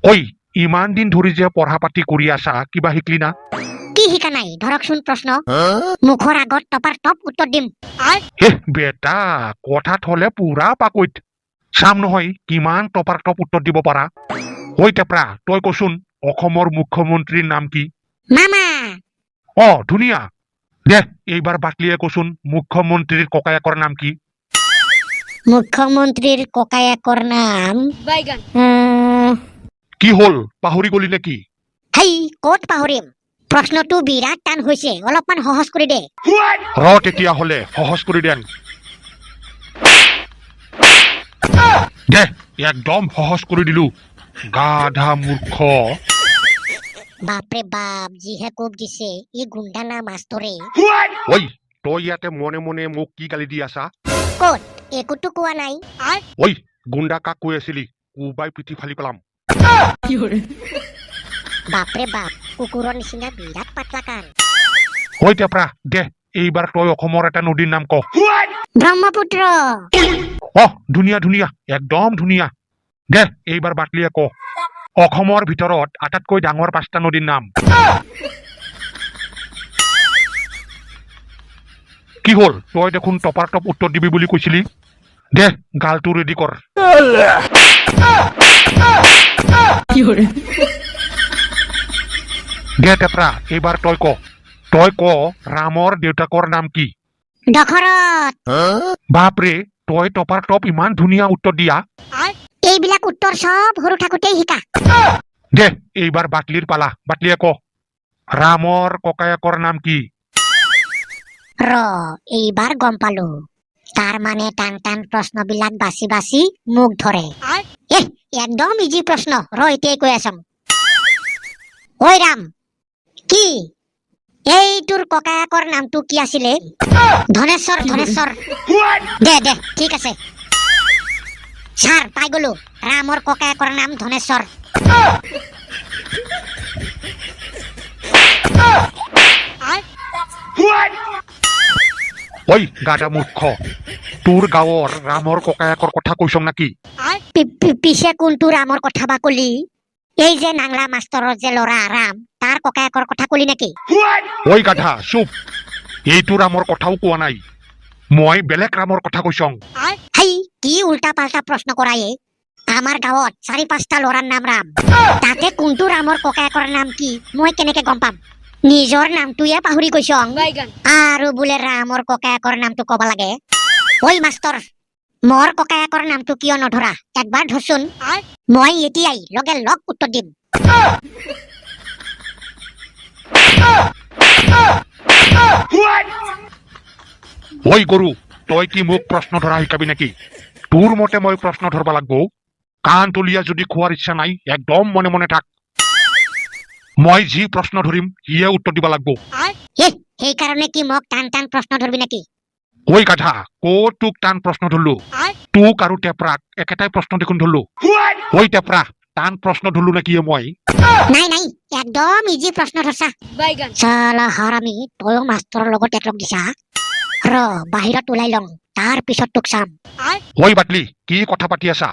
ঐ, ইমান দিন ধৰি যে পঢ়া পাতি কৰি আছা, কিবা শিকলি না? কি শিকা নাই? ধৰকচোন প্ৰশ্ন, মুখৰ আগত টপাৰ টপ উত্তৰ দিম। হে বেটা, কথাত হলে পুৰা পাকৈত। চাম নহয় কিমান টপাৰ টপ উত্তৰ দিব পাৰা। ঐ টেপৰা, তই কচোন অসমৰ মুখ্যমন্ত্ৰীৰ নাম কি? মামা। অ, ধুনীয়া। দে, এইবাৰ বাটলিয়ে কচোন মুখ্যমন্ত্ৰীৰ ককায়েকৰ নাম কি? মুখ্যমন্ত্ৰীৰ ককায়েকৰ নাম? কি হ'ল, পাহৰি গলি নেকি? হেই, ক'ত পাহৰিম? প্ৰশ্নটো বিৰাট টান হৈছে, অলপমান সহজ কৰি দে। ৰ, তেতিয়াহ'লে সহজ কৰি দেন। দে, একদম সহজ কৰি দিলো, গাধা মূৰ্খ। বাপৰে বাপ, যিহে কোব দিছে! ই গুণ্ডা না মাষ্টৰে? ঐ, তই ইয়াতে মনে মনে মোক কি গালি দি আছা? ক'ত, একোতো কোৱা নাই। ঐ গুণ্ডা, কাক কৈ আছিলি? কোবাই পিঠি ফালি পেলাম। বাপৰে বাপ, কুকুৰৰ নিচিনা বিৰাট পাতলা কাণ। ঐ টেপৰা, দে, এইবাৰ তই অসমৰ এটা নদীৰ নাম ক। ব্ৰহ্মপুত্ৰ। অহ, ধুনীয়া ধুনীয়া, একদম ধুনীয়া। দে, এইবাৰ বাটলিয়ে ক অসমৰ ভিতৰত আটাইতকৈ ডাঙৰ পাঁচটা নদীৰ নাম। কি হ'ল, তই দেখোন টপাৰ টপ উত্তৰ দিবি বুলি কৈছিলি? দে, গালটো ৰেডি কৰ। দে টেপৰা, এইবাৰ তই ক। তই ক, ৰামৰ দেউতাকৰ নাম কি? দশৰথ। বাপৰে, তই টপাৰ টপ ইমান ধুনীয়া উত্তৰ দিয়া। এইবিলাক উত্তৰ চব সৰু থাকোঁতেই শিকা। দে, এইবাৰ বাটলিৰ পালা। বাটলিয়ে ক, ৰামৰ ককায়েকৰ নাম কি? ৰ, এইবাৰ গম পালো। তাৰ মানে টান টান প্ৰশ্নবিলাক বাছি বাছি মোক ধৰে। এহ, একদম ইজি প্ৰশ্ন, ৰ, এতিয়াই কৈ আছং। ঐ ৰাম, কি এই তোৰ ককায়েকৰ নামটো কি আছিলে? ধনেশ্বৰ, ধনেশ্বৰ। দে দে, ঠিক আছে ছাৰ, পাই গলো। ৰামৰ ককায়েকৰ নাম ধনেশ্বৰ। ঐ গাধা মূৰ্খ, তোৰ গাঁৱৰ ৰামৰ ককায়েকৰ কথা কৈছ নেকি? পিছে কোনটো ৰামৰ কথা বা কলি? এই যে নাংলা মাষ্টৰৰ যে ল'ৰা ৰাম, তাৰ ককায়েকৰ কথা কলি নেকি? ঐ গাধা, চুপ। এইটো ৰামৰ কথাও কোৱা নাই মই, বেলেগ ৰামৰ কথা কৈছং। হেই, কি উল্টা পাল্টা প্ৰশ্ন কৰা! আমাৰ গাঁৱত চাৰি পাঁচটা ল'ৰাৰ নাম ৰাম, তাতে কোনটো ৰামৰ ককায়েকৰ নাম কি মই কেনেকে গম পাম? নিজৰ নামটোৱে পাহৰি গৈছং আৰু বোলে ৰামৰ ককায়েকৰ নামটো ক'ব লাগে। ঐ মাষ্টৰ, মোৰ ককায়েকৰ নামটো কিয় নধৰা? একবাৰ ধৰচোন, মই এতিয়াই লগে লগ উত্তৰ দিম। ঐ গৰু, তই কি মোক প্ৰশ্ন ধৰা শিকাবি নেকি? তোৰ মতে মই প্ৰশ্ন ধৰব লাগব? কাণ তলীয়া যদি খোৱাৰ ইচ্ছা নাই, একদম মনে মনে থাক। মই যি প্ৰশ্ন ধৰিম, সিয়ে উত্তৰ দিব লাগব। সেইকাৰণে কি মোক টান টান প্ৰশ্ন ধৰবি নেকি? ঐ গাধা, ক'ত তোক টান প্ৰশ্ন ধৰলো? তোক আৰু টেপৰাক একেটাই প্ৰশ্ন দেখোন ধৰলো। ঐ টেপৰা, টান প্ৰশ্ন ধৰলো নেকি মই? নাই নাই, একদম ইজি প্ৰশ্ন ধৰছা। চালা হাৰামি, তয়ো মাষ্টৰৰ লগত একলগ দিছা। ৰ, বাহিৰত ওলাই লং, তাৰ পিছত তোক চাম। ঐ বাটলি, কি কথা পাতি আছা?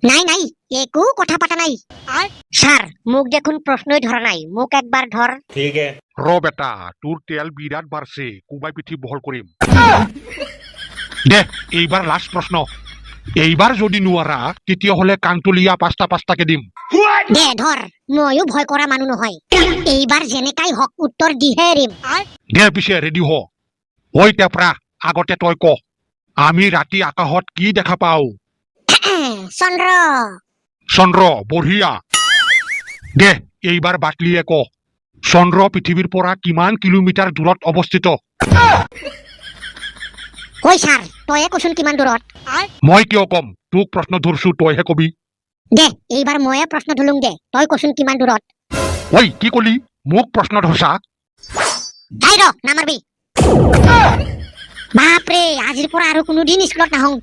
নাই নাই, একো কথা পাতা নাই ছাৰ। মোক দেখোন প্ৰশ্নই ধৰা নাই, মোক একবাৰ ধৰ। ঠিক। ৰ বেটা, তোৰ তেল বিৰাট বাঢ়ছে, কোবাই পিঠি বহল কৰিম। দে, এইবাৰ লাষ্ট প্ৰশ্ন। এইবাৰ যদি নোৱাৰা, তেতিয়াহ'লে কাণতলীয়া পাঁচটা পাঁচটাকে দিম। দে ধৰ, ময়ো ভয় কৰা মানুহ নহয়। এইবাৰ যেনেকাই হওক উত্তৰ দিহে এৰিম। দে পিছে, ৰেডি হ। ঐ টেপৰা, আগতে তই ক, আমি ৰাতি আকাশত কি দেখা পাওঁ? চন্দ্ৰ। চন্দ্ৰ, বঢ়িয়া। দে, এইবাৰ বাটলিয়ে ক, চন্দ্ৰ পৃথিৱীৰ পৰা কিমান কিলোমিটাৰ দূৰত অৱস্থিত? ঐ ছাৰ, তয়ে কচোন কিমান দূৰত। মই কিয় কম? তোক প্ৰশ্ন ধৰছো, তইহে কবি। দে, এইবাৰ ময়ে প্ৰশ্ন ধৰিম। দে, তই কচোন কিমান দূৰত। ঐ, কি কলি? মোক প্ৰশ্ন ধৰছা? তাই ৰ, নামাৰবি। বাপৰে, আজিৰ পৰা আৰু কোনোদিন স্কুলত নাহোঁ।